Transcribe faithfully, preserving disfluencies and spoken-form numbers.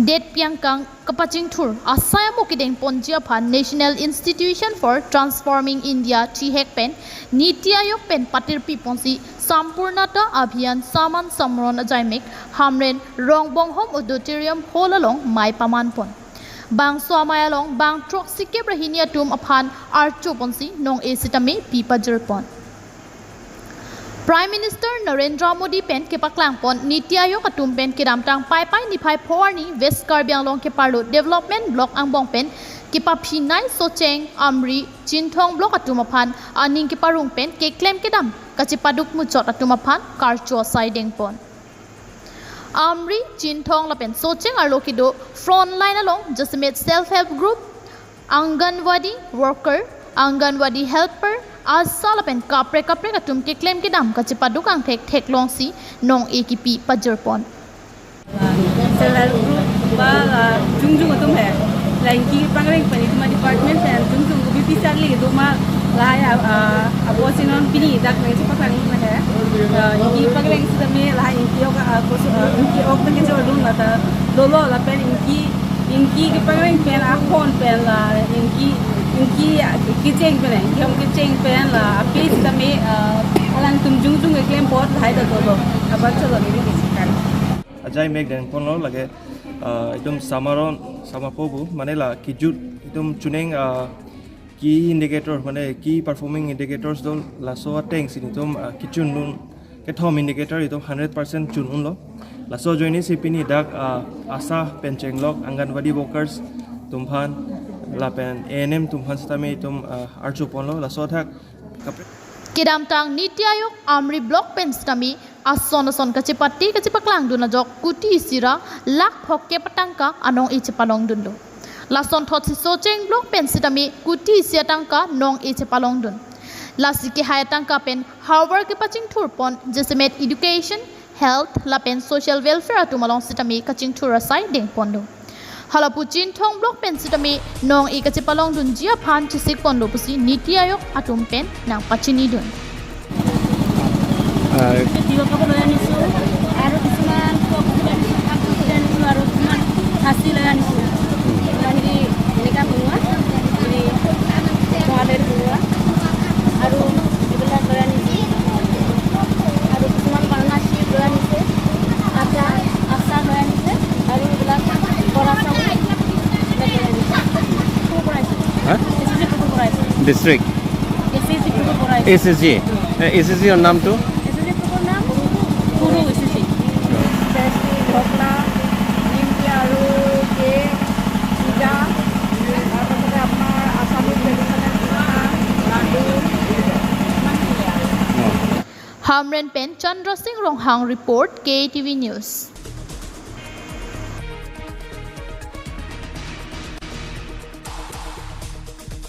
detpi angkang kapachingthur asai amo kedengponji aphan National Institution for Transforming India, TIHAC pen NITI Aayog pen patirpi ponsi Sampoornata Abhiyan Saman Samaron ajaimek Hamren Rongbonghom Auditorium Hall along mei pamanpon. Bangso amei along bang throksi kep ra hini atum aphan archo ponsi nong-e sitame pi pajirpon. Prime Minister Narendra Modi pen kepaklangpon NITI Aayog atum pen kedamtang Paipai niphai pho arni West Karbi Anglong keparlo development block angbong pen kepaphinei Socheng, Amri, Chinthong block atum aphan aning keparong pen keklem kedam kachepaduk muchot atum aphan karcho asai dengpon. Amri, Chinthong lapen Socheng arlo kedo frontline along jasemet self help group, Anganwadi worker, Anganwadi helper, ASHA lapen kaprek kaprek atum keklem kedam kachepaduk angthek theklongsi nong-e kipi pajirpon. Self help group ba la jongjong atum he. La ingki pangreng pen itum department pen jongjong ko B P C R le do ma lahai, ah, ah, abo si non pini dak nangchepaklang ma he. Ah, ingki pangreng sitame lahai ingki ok, ah, koso, ah, ingki ok ta kejor dun la ta dolo lapen ingki, ingki kepangreng pen akhon pen la ingki, ingki, ah, kecheng pen, ingki hom kecheng pen la api sitame, ah, alangtum jongjong keklem apot lahai ta dolo. Abar cholo ni kesekan. Ajaimek dengponlo lake, ah, itum samaron, samapo pu, mane la kijut, itum chuning, ah, key indicator, mane key performing indicators do laso ateng si itum, ah, kechun un, kethom indicator itum hundred percent chun unlo. Laso ajoine si pini dak, ah, ASHA pen chenglok, Anganwadi workers atum aphan, lapen A N M atum aphan sitame itum, ah, archo ponlo, laso athak kaprek. Kedamtang NITI Aayog Amri block pen sitame ason ason kachepate kachepaklangdun ajok kuti isi ra lakh phokep atangka anong-e chepalongdunlo. Lasonthotsi Socheng block pen sitame kuti isi atangka nong-e chepalongdun. Lasi kehai atangka pen havar kepachingthurpon jasemet education, health lapen social welfare atum along sitame kachingthur asai dengponlo. Halapu Chinthong block pen sitame nong-e kachepalongdunji aphan chesikponlo pusi NITI Aayog atum pen nangpachinidun. আহ, তিলক কাপোৰ লৈ আনিছোঁ আৰু কিছুমান ফ্ৰক লৈ আনিছোঁ, কাপোৰ লৈ আনিছোঁ আৰু কিছুমান খাচী লৈ আনিছোঁ। হেৰি, এনেকা বনোৱা, হেৰি, মহাদেৱ বনোৱা আৰু এইবিলাক লৈ আনিছোঁ আৰু কিছুমান বানানা চিপ লৈ আনিছে, আটা, আচাৰ লৈ আনিছে আৰু এইবিলাক বৰা চাউল এইবিলাক লৈ আনিছে। কাপোৰ কৰাইছোঁ। হা? এছ এছ জি কাপোৰ কৰাইছোঁ। ডিষ্ট্ৰিক্ট? এছ এছ জি গ্ৰুপৰ পৰা আহিছে। এছ এছ জি? এ, এছ এছ জিৰ নামটো? এছ এছ জি গ্ৰুপৰ নাম সৰু এছ এছ জি। পেষ্ট্ৰি, ঢকলা, নিমকি আৰু কেক, পিজ্জা, তাৰপাছতে আপোনাৰ আছামিজ ট্ৰেডিশ্যনেল পিঠা, লাডু, ইমানখিনি আৰু। অ। Hamren pen Chandra Singh Ronghang report, K T V News.